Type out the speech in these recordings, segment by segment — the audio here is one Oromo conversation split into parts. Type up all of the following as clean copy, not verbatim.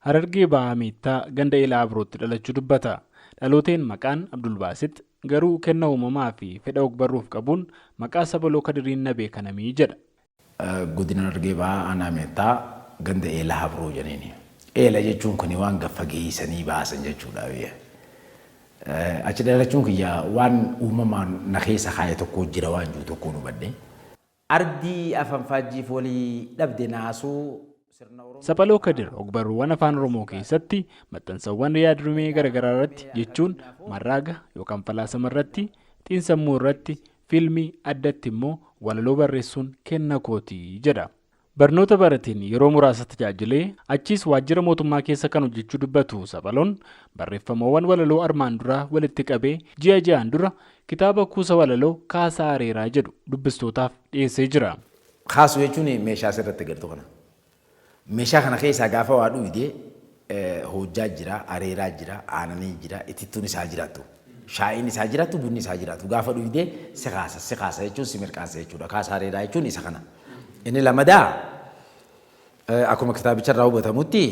Harargee Bahaa Meettaa ganda Eelaa Abrootti dhalachuu dubbata. Dhalooteen maqaan Abdulbaasit garuu kenna uumamaa fi fedha ogbarruuf qabuun maqaa Saphaloo Kadiriin na beekanamii jedha. Godina Harargee Bahaa Aanaa Meettaa ganda Eelaa Habroo jedhaniini. Eela jechuun kuni waan gad fageessanii baasan jechuudha. Achi dhalachuun kiyya waan uumamaan na keessa kaa'e tokko jira waan jiru tokkoon hubadhe. Ardii afanfaajjiif walii dhabde naasuu sirna Oromoo. Saphaloo Kadir ogbarruuwwan Afaan Oromoo keessatti maxxansawwan yaad-rimee garaagaraa irratti jechuun marraaga yookaan falaasama irratti, xiinsammuu irratti, fiilmii addatti immoo walaloo barreessuun kenna kooti jedha. Barnoota barateen yeroo muraasa tajaajilee achiis waajjira mootummaa keessa kan hojjechuu dubbatu Saphaloon barreeffamawwan walaloo armaan duraa walitti qabee ji'a 6n dura kitaaba kuusa walaloo Kaasaa Areeraa jedhu dubbistootaaf dhiyeessee jira. Kaasuu jechuun meeshaa asirratti agartu kana. Meeshaa kana keessaa gaafa waa dhuyde hoojjaa jira, areeraa jira, aananii jira, itittuun isaa jiraattu. Shaa'iin isaa jiraattu, bunni isaa jiraatu. Gaafa dhuyde si kaasa, si kaasa jechuun si mirqaansa jechuudha. Kaasa areeraa jechuun isa kana. Inni lamadaa akkuma kitaabicha irraa hubatamutti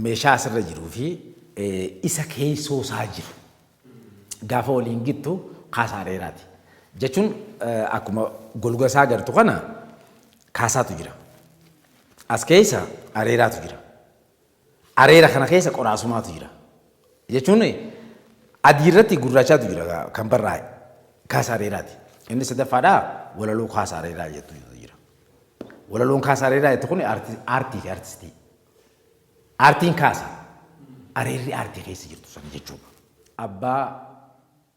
meeshaa asirra jiruu fi isa keessoo isaa jiru gaafa waliin gittu kaasaa areeraati. Jechuun akkuma golga isaa agartu kana kaasaatu jira. As keessa areeraatu jira. Areera kana keessa qoraasumaatu jira. Jechuun adii irratti gurraachaatu jira kan barraa'e kaasa areeraati. Inni sadaffaadhaa walaloo kaasa areeraa jettu jira. Walaloon kaasa areeraa jettu kun aartii fi aartistii. Aartiin kaasa. Areerri aartii keessa jirtu sana jechuudha. Abbaa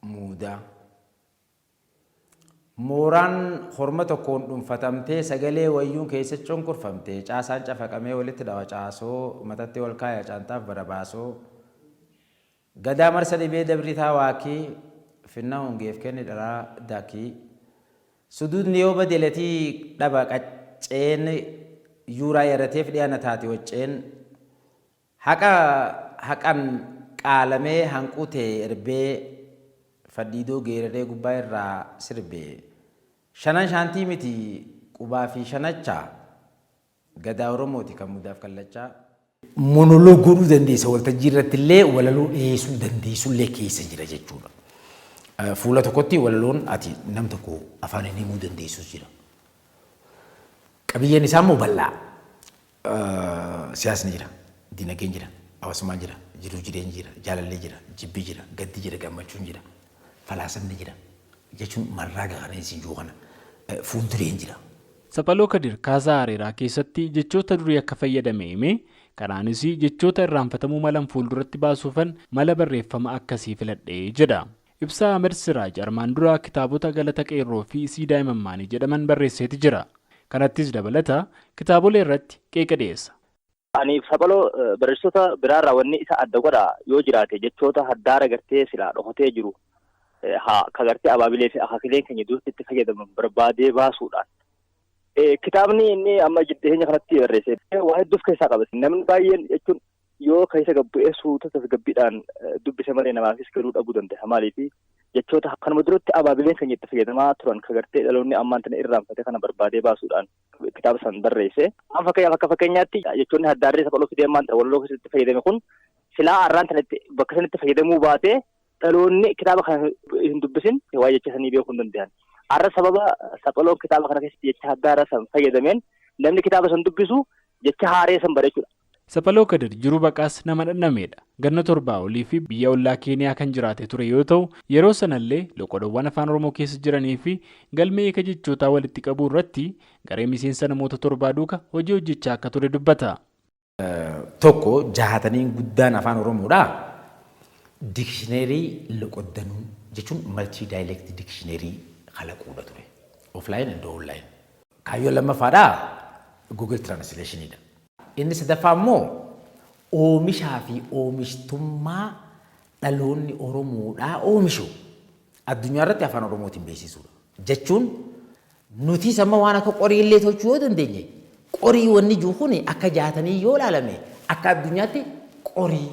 muudaa. Mooraan horma tokkoon dhunfatamtee sagalee wayyuun keessa cunqurfamte caasaan cafaqamee walitti dhawa caasoo matatti wal kaaya caanxaaf barabaasoo Gadaa marsa dhibee dabritaa waakkii finna hongeef kenni dharaa daakkii Suduudni yoo bade latii dhaba qacceen yuuraa yarateef dhiyana taati wacceen Haqa haqan qaalamee hanqute erbee Fadhiidoo geeraree gubbaa irraa sirbee Shanan shaantii miti qubaa fi shanacha Gadaa Oromooti kan mudaaf kallachaa. Monologue godhuu dandeessa waltajjii irratti illee walaloo dhiyeessuu dandeessu illee keessa jira jechuudha. Fuula tokkotti walaloon ati nam tokko afaaniin himuu dandeessus jira. Qabiyyeen isaa immoo bal'aa. Siyaasni jira, dinagdeen jira, hawaasummaan jira, jiruu jireenyi jira, jaalalli jira, jibbi jira, gaddi jira, gammachuun jira, falaasamni jira jechuun marraaga kana isin jiru kana fuuldureen jira. Saphaloo Kadir Kaasaa Areeraa keessatti jechoota durii akka fayyadame himee, kanaanis jechoota irraanfatamuu malan fuulduratti baasuufan mala barreeffama akkasii filadhe jedha. Ibsaa Ahmed Siraaj armaan dura kitaabota Galata Qeerroo fi Siidaa Imammaanii jedhaman barreesseeti jira. Kanattis dabalata kitaabolee irratti qeeqa dhiyeessa. Ani Saphaloo barreessitoota biraarraa wanni isa adda godha yoo jiraate jechoota haddaara gartee silaa dhokatee jiru haa ka gartee abaabilee fi akaakileen keenya duratti itti fayyadaman barbaadee baasuudhaan. Kitaabni inni amma dhiyeenya kanatti barreesse waa hedduu of keessaa qaba. Namni baay'een jechuun yoo keessa gad bu'ee suuta tasgabbiidhaan dubbise malee namaafis galuu dhabuu danda'a. Maaliif jechoota kanuma duratti abaabileen keenya itti fayyadamaa turan ka gartee dhaloonni ammaan tana irraanfate kana barbaadee baasuudhaan kitaaba san barreesse. Amma fakkeenyaaf akka fakkeenyaatti jechoonni haddaarree saphaloo fidee ammaan tana walaloo keessatti fayyadame kun silaa arraan tana itti bakka sanitti fayyadamuu baatee dhaloonni kitaaba kana hin dubbisin waa'ee jecha sanii beekuu hin danda'an. Arra sababa saphaloon kitaaba kana keessatti jecha haddaara san fayyadameen namni kitaaba san dubbisu jecha haaree san bara jechuudha. Saphaloo Kadir jiruu baqaas nama dhandhameedha. Ganna torbaa olii fi biyya ollaa Keeniyaa kan jiraate ture yoo ta'u, yeroo sanallee loqodawwan Afaan Oromoo keessa jiranii fi galmee hiika jechootaa walitti qabuu irratti garee miseensa namoota torbaa duuka hojii hojjechaa akka ture dubbata. Tokko jahataniin guddaan Afaan Oromoodhaa dikshineerii loqoddanuu jechuun maltii daayileekti dikshineerii kalaquudha ture. Offline and online. Kaayyoon lammaffaadhaa Google Translationidha. Inni sadaffaa immoo oomishaa fi oomishtummaa dhaloonni Oromoodhaa oomishu addunyaa irratti afaan Oromootiin beeksisuudha. Jechuun nutis amma waan akka qorii illee tolchuu yoo dandeenye qorii wanni jiru kun akka jaatanii yoo ilaalame akka addunyaatti qorii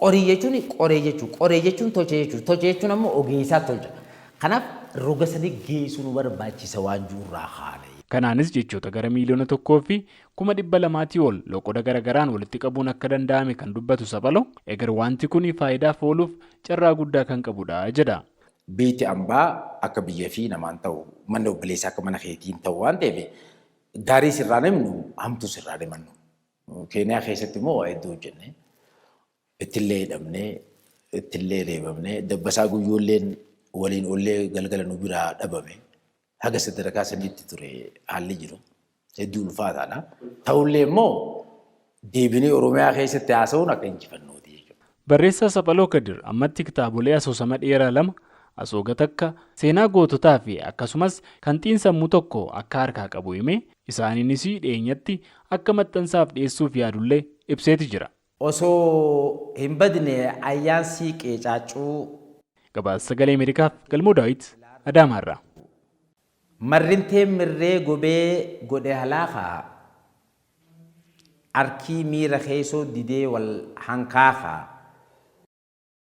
qorii jechuun qoree jechuudha. Qoree jechuun tolche jechuudha. Tolche jechuun ammoo ogeessaa tolcha. Kanaaf roga sadi geessuu nu barbaachisa waan jiru irraa kaane. Kanaanis jechoota gara 1,200,000tii ol loqoda garagaraan walitti qabuun akka danda'ame kan dubbatu Saphaloo, egar wanti kun faayidaaf ooluuf carraa guddaa kan qabudha jedha. Biyyi ambaa akka biyya fi namaan ta'u, manni obboleessaa akka mana keetiin ta'u waan ta'eef, gaarii sirraa namnu, hamtuu sirraa himannu. Keeniyaa keessatti immoo waa hedduu hojjenne. Ittillee hidhamnee, ittillee reebamnee, Dabbasaa Guyyoolleen waliin ollee galgala nu biraa dhabame. Haga sadarkaa sanitti ture haalli jiru. Hedduu ulfaataadha. Ta'ullee immoo deebinee Oromiyaa keessatti haasa'uun akka injifannooti jechuudha. Barreessaa Saphaloo Kadir ammatti kitaabolee asoosama dheeraa 2, asooga 1, seenaa goototaa fi akkasumas kan xiinsammuu 1 akka harkaa qabu himee, isaaniinis dhiyeenyatti akka maxxansaaf dhiyeessuuf yaadullee ibseeti jira. Osoo hin badne ayyaan siiqee caaccuu. Gabaasa Sagalee Ameerikaaf Galmoo Daawit Adaamaarraa. Marrinteen mirree gobee godhe halaakaa, arkii miira keessoo didee wal hankaakaa.